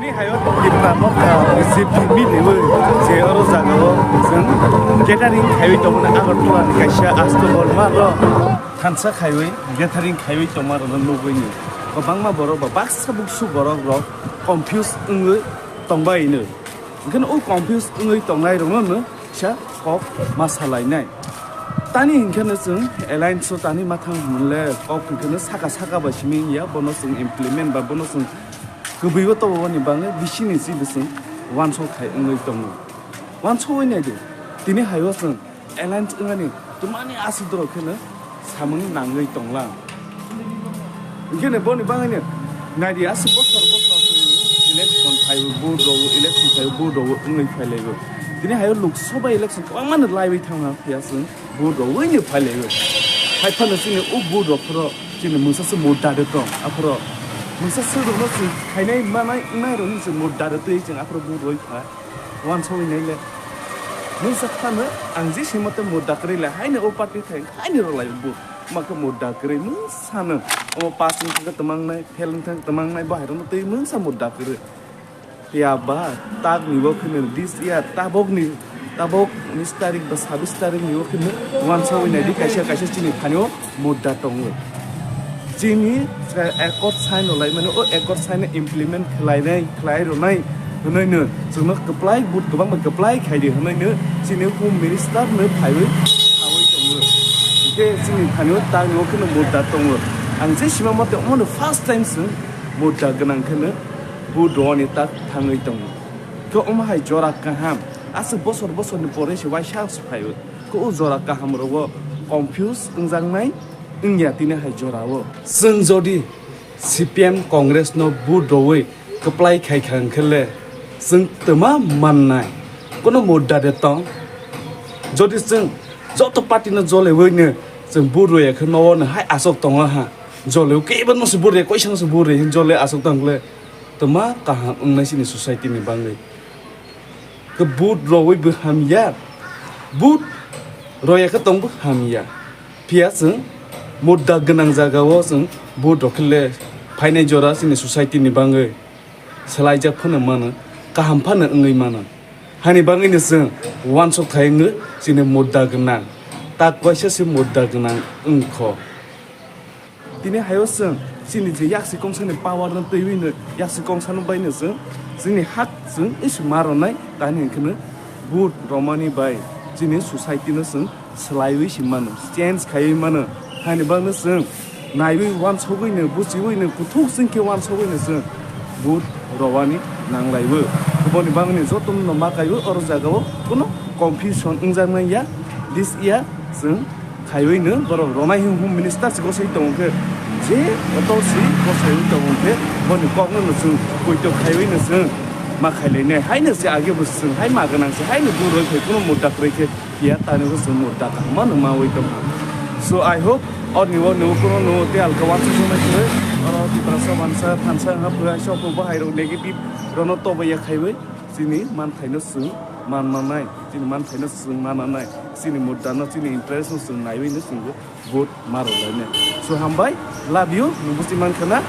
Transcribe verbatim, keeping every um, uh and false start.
Tini hayo Tipra Motha G P meet hiwi je oro jagao chwng catering khaiwi tongmani Agartala ni kaisa asto hall ma ro thansa khaiwi catering khaiwi tongma rokno nugwi ni kwbangma borok ba baksa buksu borok rok confuse wngwi tongbai no. Hwnkhe o confuse wngwi tongnai rokno no kisa kok ma salainai. Tani hwnkhe no chwng alliance o tani ma thang hwnle kok hwnkhe no saka saka bai simi ya bono chwng implement ba bono chwng kwbwi o tobo boni bagwi bisini si bising wansok khai wngwi tongo. Wansogwi naidi, tini haio chwng alliance wngani twmani aswk dorok kheno samung nangwi tonglang. Hwnkhe boni bagwino naidi aswk bosor bosor chwng election phaio, vote rwo, election phaio, vote rwo wngwi phailaio. Tini haio Lok Sabha election kwbangmano laiwi thangha phiya chwng vote rwoino phailaio. Hai phano chini o vote rok phoro chini mungsa se mudda de tong. Aphoro mungsa se rokno se khainai manai wngnai rokno se mudda de twi chwng aphoro vote rwi kha. Wansogwi nai le. Mungsa phano ang je sima te mudda kwrwi le haino o party thai haino rw lai vote. Ma khe mudda kwrwi mungsa no. O pass wng thang khe twmang nai, fail wng thang twmang nai, bahai rokno twi mungsa mudda kwrwi. Phiya ba tak ni bo kheno this year tabok ni, tabok unis tarik ba sabis tarik ni bo kheno wansogwi nai di kaisa kaisa chini thani o mudda tongo. Chini accord sign rwlai mani o accord sign implement khlainai, khlai rwnai hwnwi no chwngno kwplai but kwbang bai kwplai khai di hwnwi no chini home minister no phaiwi sawi tongo. Hwnkhe chini thani o tak ni bo kheno mudda tongo. Ang je sima mate omo no first time chwng mudda gwnang kheno. Vote rwani tak thangwi tongo. Khe omo hai jora kaham, aswk bosor bosorni pore se uaisa se phaio. Khe o jora kaham rogo confuse wngjaknai wngya tini hai jorao. Chwng jodi C P M Congress no vote rwwi kwplai khai kha hwnkhe le chwng twma mannai. Kono mudda de tong. Jodi chwng joto party no jolewi no chwng vote rwya khe nogo no hai aswk tongo ha. Joleo kebo no se bure, koisa no se bure, hin jole aswk tong le. Toma kaham wngnai chini society ni bagwi. Khe vote rwwi bo hamya. Vote rwya khe tong bo hamya. Phiya chwng mudda gwnang jaga o chwng vote rw khe le phainai jora chini society ni bagwi. Swlaijak phano mano, kaham phano wngwi mano. Hani bagwino chwng uansuk khai wngo chini mudda gwnang. Tak kaisa se mudda gwnang wngkho. Tini hayo chwng chini je yaksi kongsani power no twiwi no yaksi kongsano bai no chwng chini hak chwng isi ma rwnai tani hwnkhe no vote romani bai chini society no chwng swlaiwi si mano, change khaiwi mano. Hani bagwi chwng naiwi uansugwi no, buchiwi no, kuthuk chwng khe uansugwi no chwng vote rwani nanglaiwi. Boni bagwi no jotono ma kaiwi oro jagao kuno confusion wngjaknai ya. This year chwng khaiwi no borok ronai hwn hwn minister se gosoi tongo khe je oto si gosoi tongo khe boni kokno no chwng poito khaiwi no chwng ma khailainai. Haino se age bo chwng hai ma gwnang se haino vote roi phai kuno mudda kwrwi khe. Phiya tani bo chwng mudda kaham no mawi tongkha. So I hope o ni o ni o kuno no te alka wansa songna khe oro Tiprasa wansa thansa wngha pura sok bo hai rok negative rono tobo ya khaiwi chini manthai no chwng man manai, chini manthai no chwng man manai, chini mudda no chini interest no chwng naiwi no chwng vote ma rok lainai. So hambai, love you, nung busi man khana.